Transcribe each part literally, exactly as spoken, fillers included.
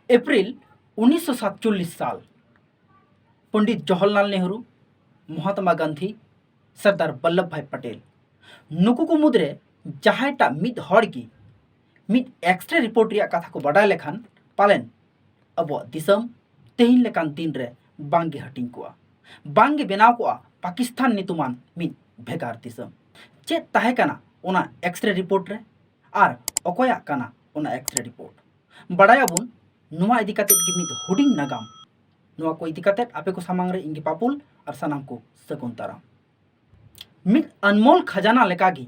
April ᱩᱱᱤᱥᱥᱚ ᱥᱟᱛᱪᱚᱞᱞᱤᱥ ᱥᱟᱞ, ᱯᱚᱱᱰᱤᱛ ᱡᱚᱣᱟᱦᱚᱨᱞᱟᱞ ᱱᱮᱦᱨᱩ, ᱢᱚᱦᱟᱛᱢᱟ ᱜᱟᱱᱫᱷᱤ, ᱥᱚᱨᱫᱟᱨ ᱵᱚᱞᱞᱚᱵᱷ ᱵᱷᱟᱭ ᱯᱟᱴᱮᱞ, ᱱᱩᱠᱩ ᱠᱚ ᱢᱩᱫᱽᱨᱮ ᱡᱟᱦᱟᱸᱭᱴᱟᱜ ᱢᱤᱫ ᱦᱚᱲ ᱜᱮ ᱢᱤᱫ ᱮᱠᱥᱨᱮ ᱨᱤᱯᱳᱨᱴ ᱨᱮᱭᱟᱜ ᱠᱟᱛᱷᱟ ᱠᱚ ᱵᱟᱰᱟᱭ ᱞᱮᱠᱷᱟᱱ, ᱯᱟᱞᱮᱱ ᱟᱵᱚᱣᱟᱜ ᱫᱤᱥᱚᱢ ᱛᱮᱦᱮᱧ ᱞᱮᱠᱟᱱ ᱫᱤᱱ ᱨᱮ ᱵᱟᱝᱜᱮ ᱦᱟᱹᱴᱤᱧ ᱠᱚᱜᱼᱟ, ᱵᱟᱝᱜᱮ ᱵᱮᱱᱟᱣ ᱠᱚᱜᱼᱟ ᱯᱟᱠᱤᱥᱛᱟᱱ ᱧᱩᱛᱩᱢᱟᱱ ᱢᱤᱫ ᱵᱷᱮᱜᱟᱨ ᱫᱤᱥᱚᱢ᱾ ᱪᱮᱫ ᱛᱟᱦᱮᱸ ᱠᱟᱱᱟ ᱚᱱᱟ ᱮᱠᱥᱨᱮ ᱨᱤᱯᱳᱨᱴ ᱨᱮ ᱟᱨ ᱚᱠᱚᱭᱟᱜ ᱠᱟᱱᱟ ᱚᱱᱟ ᱮᱠᱥᱨᱮ ᱨᱤᱯᱳᱨᱴ? ᱵᱟᱰᱟᱭᱟᱵᱚᱱ ᱱᱚᱣᱟ ᱤᱫᱤ ᱠᱟᱛᱮᱫ ᱜᱮ ᱢᱤᱫ ᱦᱩᱰᱤᱧ ᱱᱟᱜᱟᱢ᱾ ᱱᱚᱣᱟ ᱠᱚ ᱤᱫᱤ ᱠᱟᱛᱮᱫ ᱟᱯᱮ ᱠᱚ ᱥᱟᱢᱟᱝ ᱨᱮ ᱤᱧ ᱜᱮ ᱯᱟᱯᱩᱞ ᱟᱨ ᱥᱟᱱᱟᱢ ᱠᱚ ᱥᱟᱹᱜᱩᱱ ᱫᱟᱨᱟᱢ᱾ ᱢᱤᱫ ᱟᱱᱢᱳᱞ ᱠᱷᱟᱡᱟᱱᱟ ᱞᱮᱠᱟᱜᱮ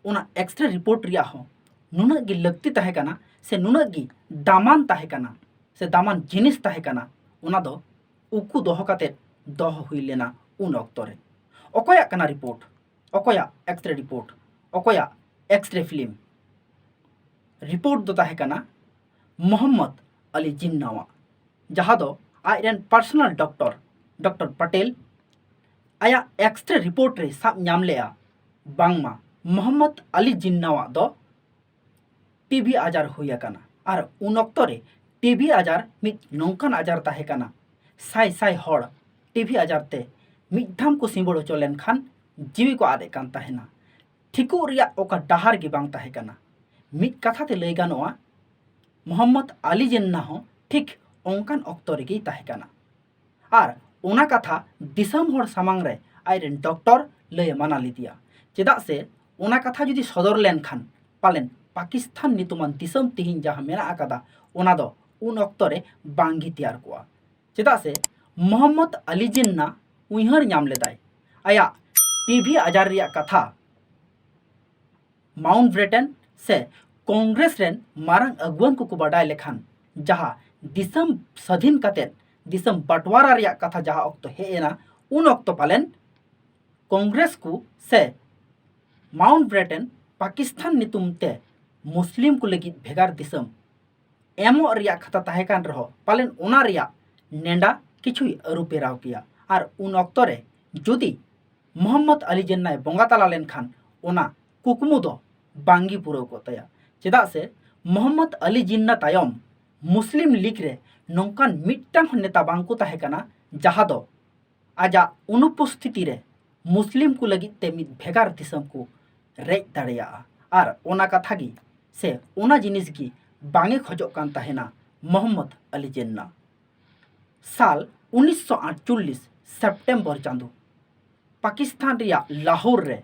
ᱚᱱᱟ ᱮᱠᱥᱨᱮ ᱨᱤᱯᱳᱨᱴ ᱨᱮᱭᱟᱜ ᱦᱚᱸ ᱱᱩᱱᱟᱹᱜ ᱜᱮ ᱞᱟᱹᱠᱛᱤ ᱛᱟᱦᱮᱸ ᱠᱟᱱᱟ ᱥᱮ ᱱᱩᱱᱟᱹᱜ ᱜᱮ ᱫᱟᱢᱟᱱ ᱛᱟᱦᱮᱸ ᱠᱟᱱᱟ ᱥᱮ ᱫᱟᱢᱟᱱ ᱡᱤᱱᱤᱥ ᱛᱟᱦᱮᱸ ᱠᱟᱱᱟ, ᱚᱱᱟ ᱫᱚ ᱩᱠᱩ ᱫᱚᱦᱚ ᱠᱟᱛᱮᱫ ᱫᱚᱦᱚ ᱦᱩᱭ ᱞᱮᱱᱟ ᱩᱱ ᱚᱠᱛᱚ ᱨᱮ᱾ ᱚᱠᱚᱭᱟᱜ ᱠᱟᱱᱟ ᱨᱤᱯᱳᱨᱴ? ᱚᱠᱚᱭᱟᱜ ᱮᱠᱥᱨᱮ ᱨᱤᱯᱳᱨᱴ? ᱚᱠᱚᱭᱟᱜ ᱮᱠᱥᱨᱮ ᱯᱷᱤᱞᱢ? ᱨᱤᱯᱳᱨᱴ ᱫᱚ ᱛᱟᱦᱮᱸ ᱠᱟᱱᱟ ᱢᱚᱦᱚᱢᱢᱚᱫ ᱟᱞᱤ ᱡᱤᱱᱱᱟᱣᱟᱜ, ᱡᱟᱦᱟᱸ ᱫᱚ ᱟᱡ ᱨᱮᱱ ᱯᱟᱨᱥᱚᱱᱟᱞ ᱰᱚᱠᱴᱚᱨ, ᱰᱚᱠᱴᱚᱨ ᱯᱟᱴᱮᱞ, ᱟᱭᱟᱜ ᱮᱠᱥᱨᱮ ᱨᱤᱯᱳᱨᱴ ᱨᱮ ᱥᱟᱵ ᱧᱟᱢ ᱞᱮᱫᱼᱟ ᱵᱟᱝᱢᱟ ᱢᱚᱦᱚᱢᱢᱚᱫ ᱟᱞᱤ ᱡᱤᱱᱱᱟᱣᱟᱜ ᱫᱚ ᱴᱤᱵᱤ ᱟᱡᱟᱨ ᱦᱩᱭ ᱟᱠᱟᱱᱟ᱾ ᱟᱨ ᱩᱱ ᱚᱠᱛᱚ ᱨᱮ ᱴᱤᱵᱤ ᱟᱡᱟᱨ ᱢᱤᱫ ᱱᱚᱝᱠᱟᱱ ᱟᱡᱟᱨ ᱛᱟᱦᱮᱸ ᱠᱟᱱᱟ, ᱥᱟᱭ ᱥᱟᱭ ᱦᱚᱲ ᱴᱤᱵᱤ ᱟᱡᱟᱨ ᱛᱮ ᱢᱤᱫ ᱫᱷᱟᱢ ᱠᱚ ᱥᱤᱸᱵᱟᱹᱲ ᱦᱚᱪᱚ ᱞᱮᱱᱠᱷᱟᱱ ᱡᱤᱣᱤ ᱠᱚ ᱟᱫ ᱮᱫ ᱠᱟᱱ ᱛᱟᱦᱮᱱᱟ᱾ ᱴᱷᱤᱠᱚᱜ ᱨᱮᱭᱟᱜ ᱚᱠᱟ ᱰᱟᱦᱟᱨ ᱜᱮ ᱵᱟᱝ ᱛᱟᱦᱮᱸ ᱠᱟᱱᱟ᱾ ᱢᱤᱫ ᱠᱟᱛᱷᱟ ᱛᱮ ᱞᱟᱹᱭ ᱜᱟᱱᱚᱜᱼᱟ, ᱢᱚᱦᱚᱢᱢᱚᱫ ᱟᱞᱤ ᱡᱤᱱᱱᱟ ᱦᱚᱸ ᱴᱷᱤᱠ ᱚᱱᱠᱟᱱ ᱚᱠᱛᱚ ᱨᱮᱜᱮᱭ ᱛᱟᱦᱮᱸ ᱠᱟᱱᱟ᱾ ᱟᱨ ᱚᱱᱟ ᱠᱟᱛᱷᱟ ᱫᱤᱥᱚᱢ ᱦᱚᱲ ᱥᱟᱢᱟᱝ ᱨᱮ ᱟᱡᱨᱮᱱ ᱰᱚᱠᱴᱚᱨ ᱞᱟᱹᱭ ᱮ ᱢᱟᱱᱟ ᱞᱮᱫᱮᱭᱟ᱾ ᱪᱮᱫᱟᱜ ᱥᱮ ᱚᱱᱟ ᱠᱟᱛᱷᱟ ᱡᱩᱫᱤ ᱥᱚᱫᱚᱨ ᱞᱮᱱᱠᱷᱟᱱ, ᱯᱟᱞᱮᱱ ᱯᱟᱠᱤᱥᱛᱷᱟᱱ ᱧᱩᱛᱩᱢᱟᱱ ᱫᱤᱥᱚᱢ ᱛᱮᱦᱮᱧ ᱡᱟᱦᱟᱸ ᱢᱮᱱᱟᱜ ᱟᱠᱟᱫᱟ, ᱚᱱᱟ ᱫᱚ ᱩᱱ ᱚᱠᱛᱚ ᱨᱮ ᱵᱟᱝᱜᱮ ᱛᱮᱭᱟᱨ ᱠᱚᱜᱼᱟ᱾ ᱪᱮᱫᱟᱜ ᱥᱮ ᱢᱚᱦᱚᱢᱢᱚᱫ ᱟᱞᱤ ᱡᱤᱱᱱᱟ ᱩᱭᱦᱟᱹᱨ ᱧᱟᱢ ᱞᱮᱫᱟᱭ ᱟᱭᱟᱜ ᱴᱤᱵᱷᱤ ᱟᱡᱟᱨ ᱨᱮᱭᱟᱜ ᱠᱟᱛᱷᱟ ᱢᱟᱣᱩᱱᱴ ᱵᱨᱮᱴᱮᱱ ᱥᱮ ᱠᱚᱝᱜᱨᱮᱥ ᱨᱮᱱ ᱢᱟᱨᱟᱝ ᱟᱹᱜᱩᱣᱟᱹᱱ ᱠᱚᱠᱚ ᱵᱟᱰᱟᱭ ᱞᱮᱠᱷᱟᱱ, ᱡᱟᱦᱟᱸ ᱫᱤᱥᱚᱢ ᱥᱟᱹᱫᱷᱤᱱ ᱠᱟᱛᱮᱫ ᱫᱤᱥᱚᱢ ᱵᱟᱴᱣᱟᱨᱟ ᱨᱮᱭᱟᱜ ᱠᱟᱛᱷᱟ ᱡᱟᱦᱟᱸ ᱚᱠᱛᱚ ᱦᱮᱡ ᱮᱱᱟ, ᱩᱱ ᱚᱠᱛᱚ ᱯᱟᱞᱮᱱ ᱠᱚᱝᱜᱨᱮᱥ ᱠᱚ ᱥᱮ ᱢᱟᱣᱩᱱᱴ ᱵᱨᱮᱴᱮᱱ ᱯᱟᱠᱤᱥᱛᱷᱟᱱ ᱧᱩᱛᱩᱢ ᱛᱮ ᱢᱩᱥᱞᱤᱢ ᱠᱚ ᱞᱟᱹᱜᱤᱫ ᱵᱷᱮᱜᱟᱨ ᱫᱤᱥᱚᱢ ᱮᱢᱚᱜ ᱨᱮᱭᱟᱜ ᱠᱟᱛᱷᱟ ᱛᱟᱦᱮᱸ ᱠᱟᱱ ᱨᱮᱦᱚᱸ, ᱯᱟᱞᱮᱱ ᱚᱱᱟ ᱨᱮᱭᱟᱜ ᱱᱮᱰᱟ ᱠᱤᱪᱷᱩᱭ ᱟᱹᱨᱩ ᱯᱷᱮᱨᱟᱣ ᱠᱮᱭᱟ᱾ ᱟᱨ ᱩᱱ ᱚᱠᱛᱚ ᱨᱮ ᱡᱩᱫᱤ ᱢᱚᱦᱚᱢᱢᱚᱫ ᱟᱞᱤ ᱡᱤᱱᱱᱟᱭ ᱵᱚᱸᱜᱟ ᱛᱟᱞᱟ ᱞᱮᱱᱠᱷᱟᱱ, ᱚᱱᱟ ᱠᱩᱠᱢᱩ ᱫᱚ ᱵᱟᱝᱜᱮ ᱯᱩᱨᱟᱹᱣ ᱠᱚᱜ ᱛᱟᱭᱟ᱾ ᱪᱮᱫᱟᱜ ᱥᱮ ᱢᱚᱦᱚᱢᱢᱚᱫ ᱟᱞᱤ ᱡᱤᱱᱱᱟ ᱛᱟᱭᱚᱢ ᱢᱩᱥᱞᱤᱢ ᱞᱤᱜᱽ ᱨᱮ ᱱᱚᱝᱠᱟᱱ ᱢᱤᱫᱴᱟᱝ ᱦᱚᱸ ᱱᱮᱛᱟ ᱵᱟᱝ ᱠᱚ ᱛᱟᱦᱮᱸ ᱠᱟᱱᱟ ᱡᱟᱦᱟᱸ ᱫᱚ ᱟᱡᱟᱜ ᱚᱱᱩᱯᱚᱥᱛᱷᱤᱛᱤ ᱨᱮ ᱢᱩᱥᱞᱤᱢ ᱠᱚ ᱞᱟᱹᱜᱤᱫ ᱛᱮ ᱢᱤᱫ ᱵᱷᱮᱜᱟᱨ ᱫᱤᱥᱚᱢ ᱠᱚ ᱨᱮᱡ ᱫᱟᱲᱮᱭᱟᱜᱼᱟ᱾ ᱟᱨ ᱚᱱᱟ ᱠᱟᱛᱷᱟ ᱜᱮ ᱥᱮ ᱚᱱᱟ ᱡᱤᱱᱤᱥ ᱜᱮ ᱵᱟᱝ ᱮ ᱠᱷᱚᱡᱚᱜ ᱠᱟᱱ ᱛᱟᱦᱮᱱᱟ ᱢᱚᱦᱚᱢᱢᱚᱫ ᱟᱞᱤ ᱡᱤᱱᱱᱟ᱾ ᱥᱟᱞ ᱩᱱᱤᱥᱥᱚ ᱟᱴᱪᱚᱞᱞᱤᱥ ᱥᱮᱯᱴᱮᱢᱵᱚᱨ ᱪᱟᱸᱫᱚ ᱯᱟᱠᱤᱥᱛᱟᱱ ᱨᱮᱭᱟᱜ ᱞᱟᱦᱳᱨ ᱨᱮ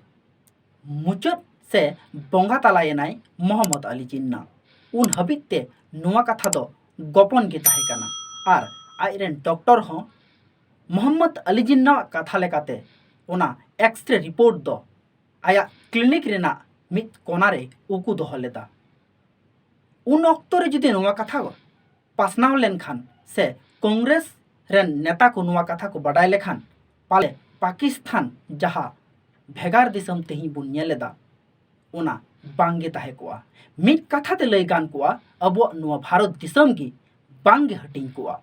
ᱢᱩᱪᱟᱹᱫ ᱥᱮ ᱵᱚᱸᱜᱟ ᱛᱟᱞᱟᱭᱮᱱᱟᱭ ᱢᱚᱦᱚᱢᱢᱚᱫ ᱟᱞᱤ ᱡᱤᱱᱱᱟ᱾ ᱩᱱ ᱦᱟᱹᱵᱤᱡ ᱛᱮ ᱱᱚᱣᱟ ᱠᱟᱛᱷᱟ ᱫᱚ ᱜᱚᱯᱚᱱ ᱜᱮ ᱛᱟᱦᱮᱸ ᱠᱟᱱᱟ᱾ ᱟᱨ ᱟᱡ ᱨᱮᱱ ᱰᱚᱠᱴᱚᱨ ᱦᱚᱸ ᱢᱚᱦᱚᱢᱢᱚᱫ ᱟᱞᱤ ᱡᱤᱱᱱᱟᱣᱟᱜ ᱠᱟᱛᱷᱟ ᱞᱮᱠᱟᱛᱮ ᱚᱱᱟ ᱮᱠᱥᱨᱮ ᱨᱤᱯᱳᱨᱴ ᱫᱚ ᱟᱭᱟᱜ ᱠᱞᱤᱱᱤᱠ ᱨᱮᱱᱟᱜ ᱢᱤᱫ ᱠᱚᱱᱟ ᱨᱮ ᱩᱠᱩ ᱫᱚᱦᱚ ᱞᱮᱫᱟ᱾ ᱩᱱ ᱚᱠᱛᱚ ᱨᱮ ᱡᱩᱫᱤ ᱱᱚᱣᱟ ᱠᱟᱛᱷᱟ ᱯᱟᱥᱱᱟᱣ ᱞᱮᱱᱠᱷᱟᱱ ᱥᱮ ᱠᱚᱝᱜᱨᱮᱥ ᱨᱮᱱ ᱱᱮᱛᱟ ᱠᱚ ᱱᱚᱣᱟ ᱠᱟᱛᱷᱟ ᱠᱚ ᱵᱟᱰᱟᱭ ᱞᱮᱠᱷᱟᱱ, ᱯᱟᱞᱮ ᱯᱟᱠᱤᱥᱛᱷᱟᱱ ᱡᱟᱦᱟᱸ ᱵᱷᱮᱜᱟᱨ ᱫᱤᱥᱚᱢ ᱛᱮᱦᱮᱧ ᱵᱚᱱ ᱧᱮᱞ ᱮᱫᱟ, ᱚᱱᱟ ᱵᱟᱝ ᱜᱮ ᱛᱟᱦᱮᱸ ᱠᱚᱜᱼᱟ᱾ ᱢᱤᱫ ᱠᱟᱛᱷᱟ ᱛᱮ ᱞᱟᱹᱭ ᱜᱟᱱ ᱠᱚᱜᱼᱟ, ᱟᱵᱚᱣᱟᱜ ᱱᱚᱣᱟ ᱵᱷᱟᱨᱚᱛ ᱫᱤᱥᱚᱢ ᱜᱮ ᱵᱟᱝ ᱜᱮ ᱦᱟᱹᱴᱤᱧ ᱠᱚᱜᱼᱟ᱾